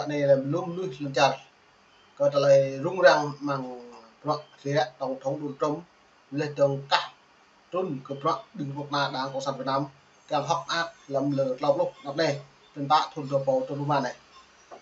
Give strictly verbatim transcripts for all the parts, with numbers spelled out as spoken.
Anai lĕ lu mơnuih lŏn čar kơ tơlơi rŭng răng mơ̆ng bruă hơdră Tổng thống Donald Trump, laih dơ̆ng kah trŭn kơ bruă ƀing kơnuk kơna Đảng Cộng sản Việt Nam kiăng hơ̆k mơak lăm lơ tlâo pluh anăp anai, blan pă thŭn dua rơbâo dua pluh rơma anai.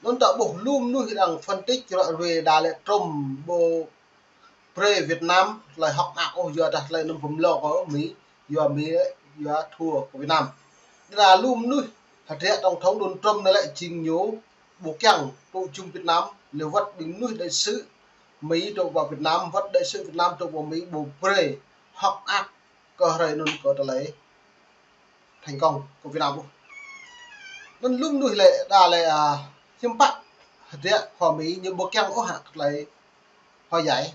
Anŭn ta ƀuh lu mơnuih arăng phân tích ră ruai đa lĕ Trump ƀu brơi Việt Nam tơlơi hơ̆k mơak ôh, yua dah tơlơi anŭn pơmlô kơ Mi, yua Mi, yua thua kơ Việt Nam. Đa lu mơnuih hơdră Tổng thống Donald Trump anai lĕ jing ñu ƀu kiăng tŭ jum Việt Nam, lĕ wơ̆t ƀing mơnuih đại sứ Mi dŏ pơ Việt Nam, wơ̆t đại sứ Việt Nam dŏ pơ Mi ƀu brơi hơ̆k mơak kơ hrơi anŭn kơ tơlơi thành công kơ Việt Nam ôh. Anŭn lu mơnuih lĕ đa lĕ, a, hiư̆m pă hơdră kơ Mi ñu ƀu kiăng ôh hă kơ tơlơi hòa giải.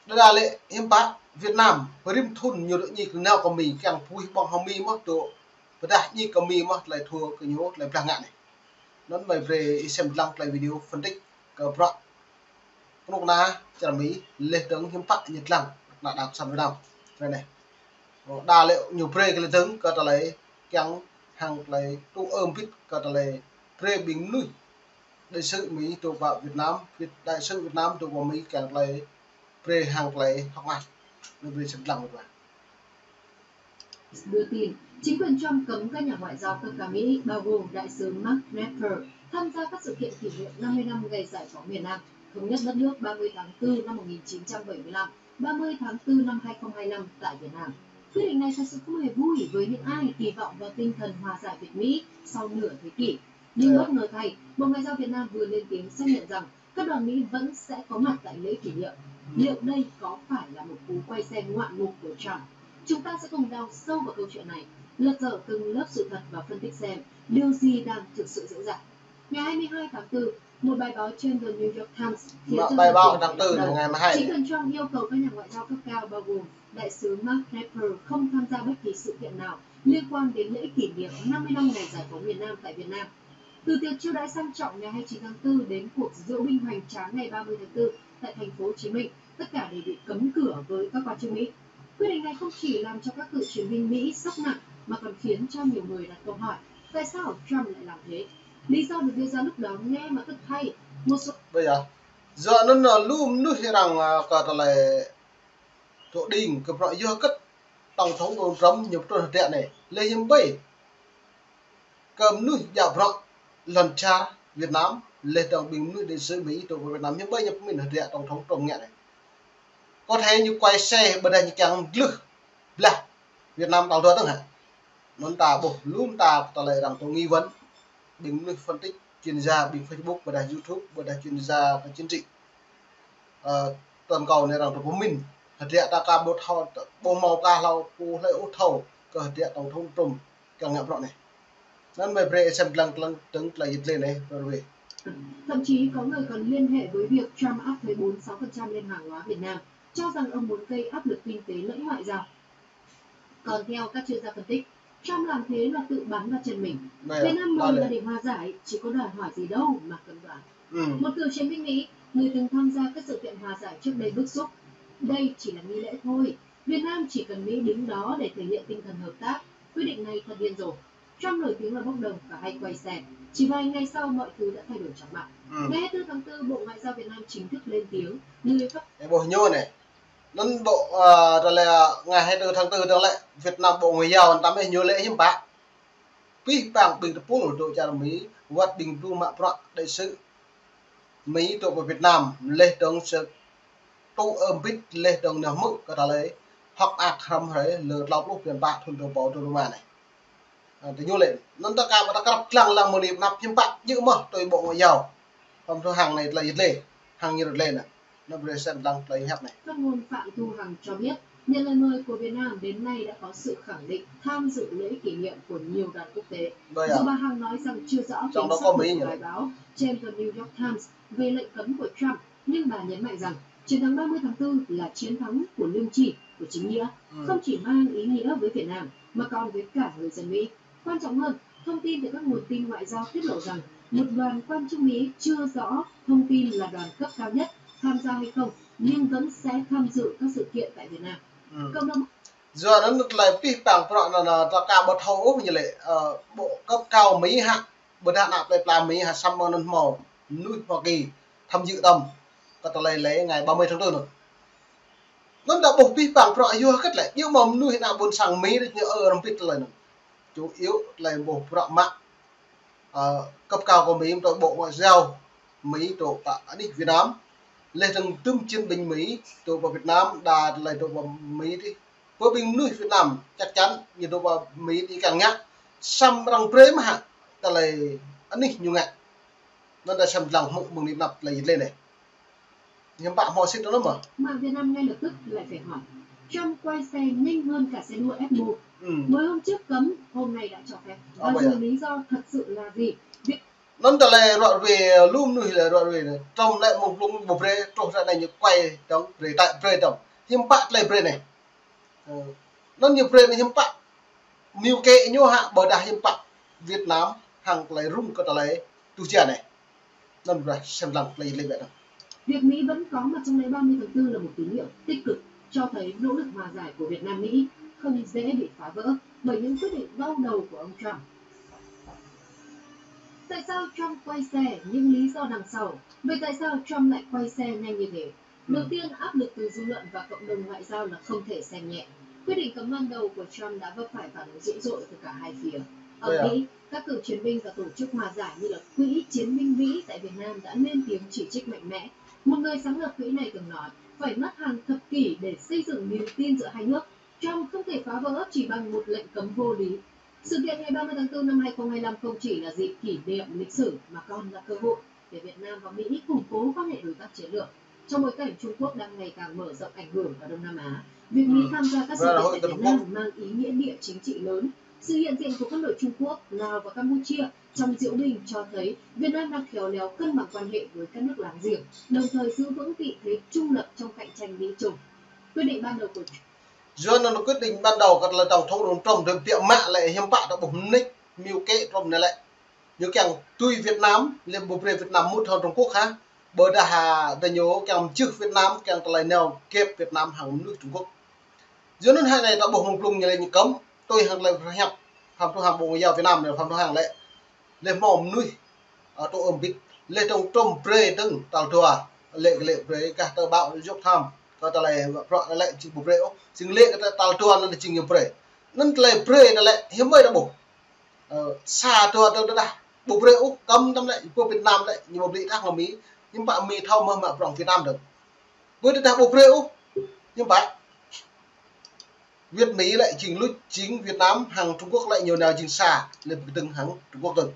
Đa đa lĕ hiư̆m pă Việt Nam pơrĭm thŭn ñu dŏ ñik nao kơ Mi kiăng pơhuĭ ƀơ̆ng hăng Mi mơ̆ dŏ pơdah ñik kơ Mi mơ̆ tơlơi thua kơ ñu tơlơi blah ngă anai. Anŭn mơi brơi ih sem lăng tơlơi video phân tích kơ bruă kơnuk kơna čar Mi laih dơ̆ng hiư̆m pă ñu lăng kơnuk kơna Đảng Cộng sản Việt Nam. Tơlơi anai. Đa lĕ ñu brơi kơ lĕ dơ̆ng kơ tơlơi kiăng hăng tơlơi tŭ ơm bit kơ tơlơi brơi ƀing mơnuih đại sứ Mi dŏ pơ Việt Nam, Việt, đại sứ Việt Nam dŏ pơ Mi kiăng tơlơi brơi hăng tơlơi hơ̆k mơak. Mơi brơi sem lăng mơi. Đưa tin, chính quyền Trump cấm các nhà ngoại giao cấp cao Mỹ, bao gồm Đại sứ Mark Knopfler, tham gia các sự kiện kỷ niệm năm mươi năm ngày giải phóng miền Nam, thống nhất đất nước ba mươi tháng tư năm một nghìn chín trăm bảy mươi lăm, ba mươi tháng tư năm hai không hai lăm tại Việt Nam. Quyết định này thật sự không hề vui với những ai kỳ vọng vào tinh thần hòa giải Việt Mỹ sau nửa thế kỷ. Nhưng bất ngờ thay, Bộ Ngoại giao Việt Nam vừa lên tiếng xác nhận rằng các đoàn Mỹ vẫn sẽ có mặt tại lễ kỷ niệm. Liệu đây có phải là một cú quay xe ngoạn mục của Trump? Chúng ta sẽ cùng đào sâu vào câu chuyện này, lật dở từng lớp sự thật và phân tích xem điều gì đang thực sự diễn ra. Ngày hai mươi hai tháng tư, một bài báo trên The New York Times khiến cho dư luận phải động lòng. Chính quyền Trump yêu cầu các nhà ngoại giao cấp cao bao gồm Đại sứ Mark Knopfler không tham gia bất kỳ sự kiện nào liên quan đến lễ kỷ niệm năm mươi năm ngày giải phóng miền Nam tại Việt Nam. Từ tiệc chiêu đãi sang trọng ngày hai mươi chín tháng tư đến cuộc diễu binh hoành tráng ngày ba mươi tháng tư tại thành phố Hồ Chí Minh, tất cả đều bị cấm cửa với các quan chức Mỹ. Quyết định này không chỉ làm cho các cựu chiến binh Mỹ sốc nặng mà còn khiến cho nhiều người đặt câu hỏi tại sao Trump lại làm thế. Lý do được đưa ra lúc đó nghe mà tức thay, một số Bây giờ, yua anŭn lu mơnuih arăng, a, kơ tơlơi tŭ đing kơ bruă yua hơget Tổng thống Donald Trump ñu pơtrŭn hơdră anai. Lĕ hiư̆m ƀơi kơ mơnuih djă bruă lŏn čar Việt Nam, laih dơ̆ng ƀing mơnuih đại sứ Mi dŏ pơ Việt Nam, hiư̆m ƀơi ñu pơmĭn hơdră Tổng thống Trump ngă anai. Có thể ñu quay xe ƀôdah ñu kiăng glưh blah Việt Nam tal dua dơ̆ng hă. Anŭn ta ƀuh lu mơta tơlơi arăng tŭ nghi vấn. Ƀing mơnuih phân tích, chuyên gia ƀing Facebook, ƀôdah YouTube, ƀôdah chuyên gia kơ chính trị. Ơ, toàn cầu anai arăng tŭ pơmĭn hơdră ta ka ƀu thâo, ƀu hmâo ka hlâo, ƀu hlơi ôh thâo kơ hơdră Tổng thống Trump kiăng ngă bruă anai. Anŭn mơi brơi sem lăng, lăng dơ̆ng tơlơi yit lĕ anai, brơi. Thậm chí có người còn liên hệ với việc Trump áp thuế bốn mươi sáu phần trăm lên hàng hóa Việt Nam, cho rằng ông muốn gây áp lực kinh tế lẫn ngoại giao. Còn theo các chuyên gia phân tích, Trump làm thế là tự bắn vào chân mình. Việt Nam mời là để hòa giải, chứ có đòi hỏi gì đâu mà cấm đoán. Một cựu chiến binh Mỹ, người từng tham gia các sự kiện hòa giải trước đây bức xúc: "Đây chỉ là nghi lễ thôi. Việt Nam chỉ cần Mỹ đứng đó để thể hiện tinh thần hợp tác. Quyết định này thật điên rồ." Trump nổi tiếng là bốc đồng và hay quay xe. Chỉ vài ngày sau, mọi thứ đã thay đổi chóng mặt. Ngày hai mươi tư tháng tư, Bộ Ngoại giao Việt Nam chính thức lên tiếng, người phát Ơ, ƀuh ñu anai. Anŭn ƀu, a, tơlơi, a, ngày hai mươi tư tháng tư dơ̆ng lĕ Việt Nam Bộ Ngoại giao anŭn tăm ih ñu lĕ hiư̆m pă. Pih pang ƀing tơpul dŏ čar Mi, wơ̆t ƀing dŏ mă bruă đại sứ Mi dŏ pơ Việt Nam, laih dơ̆ng sơ̆ tŭ ơm bit laih dơ̆ng nao hmư̆ kơ tơlơi hơ̆k mơak hrŏm hrơi lơ tlâo pluh blan pă thŭn dua rơbâo dua pluh rơma anai. A, tơ ñu lĕ, anŭn ta ka, ta krăp lăng lăng mơ̆ng anai pơ anăp hiư̆m pă, djơ̆ mơ̆ tui Bộ Ngoại giao. Hăm thu hăng anai tơlơi yit lĕ, hăng ñu rơt lĕ anai. Anŭn brơi sem lăng tơlơi hiăp anai. Phát ngôn Phạm Thu Hằng cho biết, nhận lời mời của Việt Nam đến nay đã có sự khẳng định tham dự lễ kỷ niệm của nhiều đoàn quốc tế. Dù bà Hằng nói rằng chưa rõ tính xác thực của bài báo trên The New York Times về lệnh cấm của Trump, nhưng bà nhấn mạnh rằng chiến thắng ba mươi tháng tư là chiến thắng của lương tri, của chính nghĩa, không chỉ mang ý nghĩa với Việt Nam mà còn với cả người dân Mỹ. Quan trọng hơn, thông tin từ các nguồn tin ngoại giao tiết lộ rằng một đoàn quan chức Mỹ chưa rõ thông tin là đoàn cấp cao nhất tham gia hay không, nhưng vẫn sẽ tham dự các sự kiện tại Việt Nam. Cộng đồng Yua anŭn tơlơi pih pang bruă anŭn, ơ, ta ka ƀu thâo ôh ñu lĕ, ơ, bộ cấp cao Mi hă. Ƀơdah ană plơi pla Mi hă, samơ̆ anŭn hmâo mơnuih Hoa Kỳ tham dự tăm kơ tơlơi lễ ngày ba mươi tháng tư anŭn. Anŭn ta ƀuh pih păng prŏ yua hơget lĕ, yua mơ̆ mơnuih ană ƀôn sang Mi đôč ñu ơ rơmbit tơlơi anŭn. Chủ yếu tơlơi ƀuh prŏ mă, ơ, cấp cao kơ Mi, tơ Bộ Ngoại giao Mi tơ pă anih Việt Nam. Leh dơ̆ng tơm chiến binh Mi tơ pơ Việt Nam, đa tơlơi tơ pơ Mi tih. Pơ ƀing mơnuih Việt Nam chắc chắn ñu tơ pơ Mi tih kiăng ngă. Samơ̆ arăng brơi mơ̆ hă tơlơi anih ñu ngă. Anŭn ta sem lăng hmư̆ mơ̆ng anăp tơlơi yit lĕ anai. Hiư̆m pă hmâo sĭt anŭn mơ̆? Mạng Việt Nam ngay lập tức lại phải hỏi, Trump quay xe nhanh hơn cả xe đua F một. Ừ. Mới hôm trước cấm, hôm nay đã cho phép. Và rồi lý do thật sự là gì? Việc Anŭn tơlơi ruă ruê, lu mơnuih lĕ ruă ruê anai. Trump lĕ mơ̆ng blung ƀu brơi, truh ră anai ñu quay dơ̆ng, brơi tơlơi brơi dơ̆ng. Hiư̆m pă tơlơi brơi anai. Ơ, anŭn ñu brơi anai hiư̆m pă. Mơ̆ng kơ ñu hă, ƀơdah hiư̆m pă Việt Nam hăng tơlơi rŭng kơ tơlơi tuh jia anai. Anŭn brơi sem lăng tơlơi lĕ ƀĕ anŭn. Việc Mỹ vẫn có mặt trong lễ ba mươi tháng tư là một tín hiệu tích cực, cho thấy nỗ lực hòa giải của Việt Nam Mỹ không dễ bị phá vỡ bởi những quyết định đau đầu của ông Trump. Tại sao Trump quay xe? Những lý do đằng sau. Vậy tại sao Trump lại quay xe nhanh như thế? Đầu tiên, áp lực từ dư luận và cộng đồng ngoại giao là không thể xem nhẹ. Quyết định cấm ban đầu của Trump đã vấp phải phản ứng dữ dội từ cả hai phía. Ở Mỹ, các cựu chiến binh và tổ chức hòa giải như là Quỹ Chiến binh Mỹ tại Việt Nam đã lên tiếng chỉ trích mạnh mẽ. Một người sáng lập quỹ này từng nói, phải mất hàng thập kỷ để xây dựng niềm tin giữa hai nước. Trump không thể phá vỡ chỉ bằng một lệnh cấm vô lý. Sự kiện ngày ba mươi tháng tư năm hai không hai lăm không chỉ là dịp kỷ niệm lịch sử mà còn là cơ hội để Việt Nam và Mỹ củng cố quan hệ đối tác chiến lược. Trong bối cảnh Trung Quốc đang ngày càng mở rộng ảnh hưởng ở Đông Nam Á, việc Mỹ tham gia các sự kiện tại Việt Nam mang ý nghĩa địa chính trị lớn. Sự hiện diện của quân đội Trung Quốc, Lào và Campuchia trong diễu binh cho thấy Việt Nam đang khéo léo cân bằng quan hệ với các nước láng giềng, đồng thời giữ vững vị thế trung lập trong cạnh tranh Mỹ-Trung. Quyết định ban đầu của Yua anŭn quyết định ban đầu kơ tơlơi tổng thống Donald Trump tơ biă mă lĕ hiư̆m pă ta ƀuh mơneč mơ̆ng kơ Trump anai lĕ. Ñu kiăng tui Việt Nam, lĕ ƀu brơi Việt Nam mŭt hăng Trung Quốc hă. Ƀơdah hă, đa ñu kiăng čih Việt Nam, kiăng tơlơi nao kĕp Việt Nam hăng mơnuih Trung Quốc. Yua anŭn hă anai ta ƀuh mơ̆ng blung ñu lĕ ñu cấm, tui hăng tơlơi pơhiăp Phạm Thu Hằng, Bộ Ngoại giao Việt Nam anai Phạm Thu Hằng lĕ. Lĕ hmâo mơnuih, ơ, tơ ơm bit. Lĕ tơ̆ng Trump brơi dơ̆ng tal dua. Lĕ kơ lĕ brơi kah tơ báo New York Times. Kơ tơlơi bruă lĕ jing ƀu brơi ôh. Jing lĕ kơ tal dua anŭn jing ñu brơi. Anŭn tơlơi brơi anŭn lĕ hiư̆m ƀơi ta ƀuh. Ơ, sa dua tơ̆ng tơdah ƀu brơi ôh, cấm tăm lĕ, pơ Việt Nam lĕ, ñu ƀu brơi tah ngă Mi. Hiư̆m pă Mi thâo mơ̆ mă prŏng Việt Nam dơ̆ng. Ƀơi tơdah ƀu brơi ôh. Hiư̆m pă. Việt Mi lĕ jing luč, jing Việt Nam hăng Trung Quốc lĕ ñu nao jing sa, lĕ pơkơdơ̆ng hăng Trung Quốc dơ̆ng.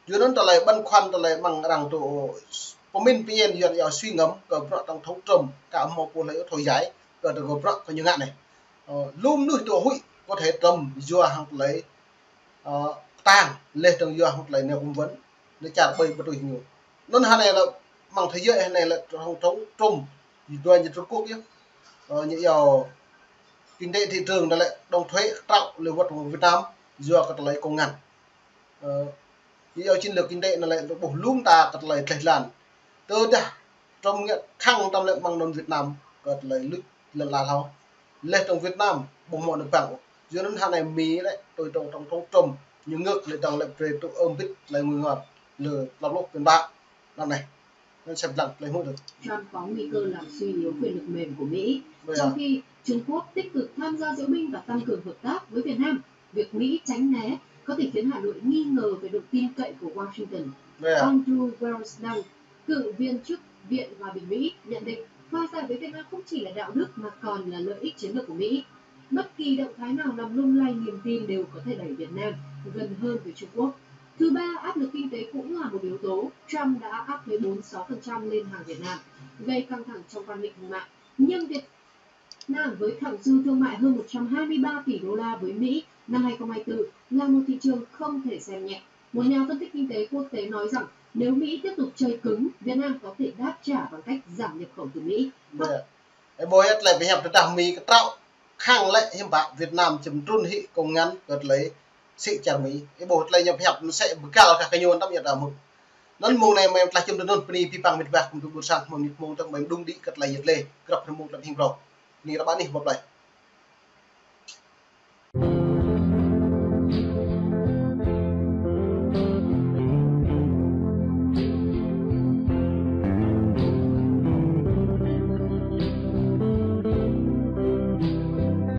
Yua anŭn tơlơi băn khoăn tơlơi mơ̆ng arăng tơ pơmĭn pơñen yuan yua suy ngẫm kơ bruă tổng thống Trump, kơ hmâo pô lĕ thâo djai, kơ tơlơi bruă kơ ñu ngă anai. Ơ, lu mơnuih tơ huĭ, có thể Trump yua hăng tơlơi, ơ, tang, lĕ dơ̆ng yua hăng tơlơi nao cấm vận, lĕ čar ƀơi ƀu tui ñu. Anŭn hă anai lĕ mơ̆ng thế giới hă anai lĕ tổng thống Trump, yua ñu Trung Quốc yơh. Ơ, ñu yua kinh tế thị trường anai lĕ đóng thuế kơtraŏ lĕ wơ̆t Việt Nam, yua kơ tơlơi kông ngăn. Ơ, ñu yua chiến lược kinh tế anai lĕ ƀuh lŏm ta kơ tơlơi tleh lan. Tơdah Trump ngă khăng tăm lĕ mơ̆ng anŭn Việt Nam kơ tơlơi luč lăn ala hlâo. Lĕ dơ̆ng Việt Nam ƀu hmâo nao păng ôh. Yua anŭn hă anai Mi lĕ tui tổng thống Trump ñu ngă lĕ dơ̆ng lĕ brơi tơ ơm bit tơlơi ngui ngor lĕ lăp lŏk pơ̆n ƀă. Anŭn anai. Anŭn sem lăng tơlơi hmư̆ dơ̆ng. Trump có nguy cơ làm suy yếu quyền lực mềm của Mỹ, trong khi Trung Quốc tích cực tham gia diễu binh và tăng cường hợp tác với Việt Nam. Việc Mỹ tránh né có thể khiến Hà Nội nghi ngờ về độ tin cậy của Washington. Ông Drew Weissman, cựu viên chức Viện Hòa bình Mỹ, nhận định hòa giải với Việt Nam không chỉ là đạo đức mà còn là lợi ích chiến lược của Mỹ. Bất kỳ động thái nào làm lung lay niềm tin đều có thể đẩy Việt Nam gần hơn với Trung Quốc. Thứ ba, áp lực kinh tế cũng là một yếu tố. Trump đã áp thuế bốn mươi sáu phần trăm lên hàng Việt Nam, gây căng thẳng trong quan hệ thương mại. Nhưng Việt Nam với thặng dư thương mại hơn một trăm hai mươi ba tỷ đô la với Mỹ năm hai không hai tư là một thị trường không thể xem nhẹ. Một nhà phân tích kinh tế quốc tế nói rằng nếu Mỹ tiếp tục chơi cứng, Việt Nam có thể đáp trả bằng cách giảm nhập khẩu từ Mỹ. Ơ, ƀơi tơlơi pơhiăp tơdah Mi kơtraŏ khăng lĕ hiư̆m pă Việt Nam čem trŭn hĭ kông ngăn kơ tơlơi sĭ čar Mi. Ơ, ƀơi tơlơi ñu pơhiăp mơsĕ bơgăl kah kơ ñu tăm yua ta mŭt. Anŭn mơ̆ng anai mơ̆ tơlơi čem trŭn pơni pih păng met wa kơ ƀing ƀôn sang mơ̆ng anai mơ̆ng tơ̆ng mơ̆ng đŭng đĭ kơ tơlơi yit lĕ. Grăp mơ̆ng tơlơi hing brŏ. Anai ră ƀă anai bơblai.